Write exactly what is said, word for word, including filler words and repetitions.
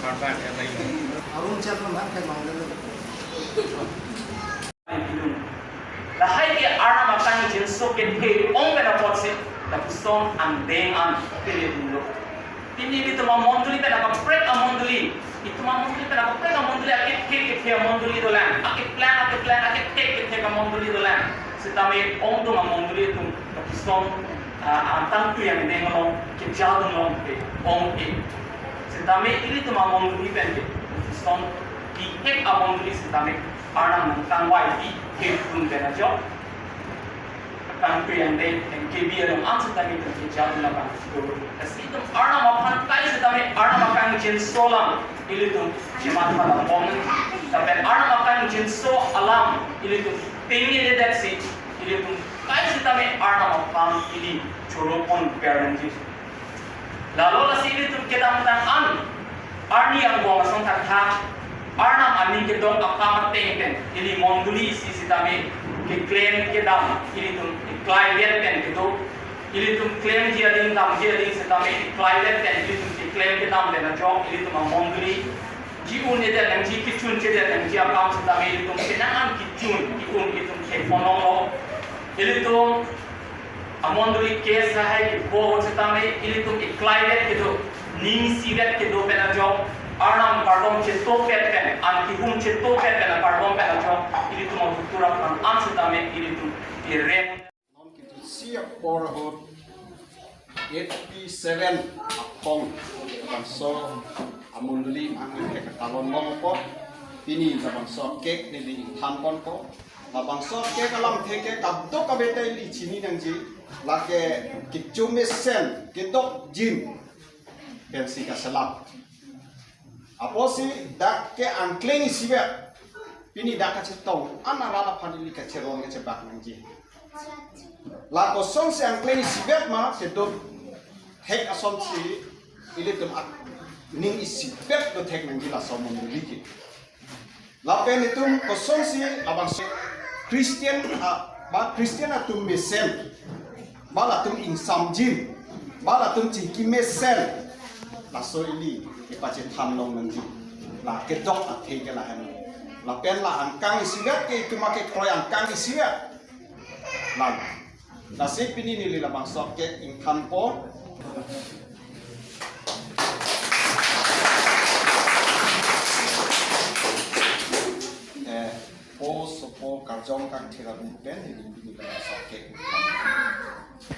Arun Chan Manhak ke nong lelo. Lahai ke Arnam akang jinso kethe ong pen apotsi lapuson angdeng an pele dunlo. Pini ilitum amondoli pen akaprek amondoli, itum amondoli pen akaprek amondoli, akethe kethe amondoli dolang, akeplang akeplang akethe kethe amondoli dolang. Sitame ongdung amondoli atum lapuson, ah, angtang tu angdeng along kejadun longpe ong-e. Sitame ilitum amondoli pen ke lapuson bihek amondoli sitame Arnam nangkangvai bihek dun pen ajok, kangpri angdeng N K B along an sitame itum kejadun abang dolo. Lasi itum Arnam aphan kai sitame Arnam akang jinso alam ilitum chematha la bom. Lapen Arnam akang jinso alam ilitum pengine detsi ilitum kai sitame Arnam aphan ili choro pon per nangji. Lalo lasi ilitum kedamtang an arni angbong asong thakthak Arnam aning kedong akam ateng pen ili mondoli isi sitame keklem kedam ilitum eklai det pen kedo, ilitum klemji ading damji ading sitame eklai det pen ilitum keklem kedam pen ajok ilitum amondoli ji-un-edet nangji, kechun chedet nangji akam sitame ilitum penang an kechun ke-un ilitum thekponlonglo. Ilitum amondoli ke sahai ke bo sitame ilitum eklai det kedo, ning isivet kedo pen ajok, Arnam kardom chetopet pen, an kehum chetopet pen akardom pen ajok ilitum abutur aphan an sitame ilitum irem. Non kejutsi apor ahut eighty seven aphong labangso amondoli mangin ke katalon longpo. Pini labangso cake neli ingthan ponpo. Labangso cake alamthe ke kadokave ta ili chini nangji, lake kechumesen kedokjin pensi kaselam. Apotsi dak ke angkleng isivet, pini dak kachetong an arat aphan ili kacheron kachebak nangji. La kosonsi angkleng isivet ma kedot thek asonsi ilitum aning isivet dothek nangji laso mondoli ke. Lapen itum kosonsi labangso Christian, ah, ba Christian atum mesen, ba latum ingsamjin, ba latum chingki mesen, laso ili kepachethan long nangji. La kedok athe ke lahen. Lapen la angkang isivet ke itum akekroi angkang isivet. Lang. Lasi pini neli labangso cake ingthanpo. Eh, po sopo karjong kangthir atum pen neli pini labangso cake ingthanpo.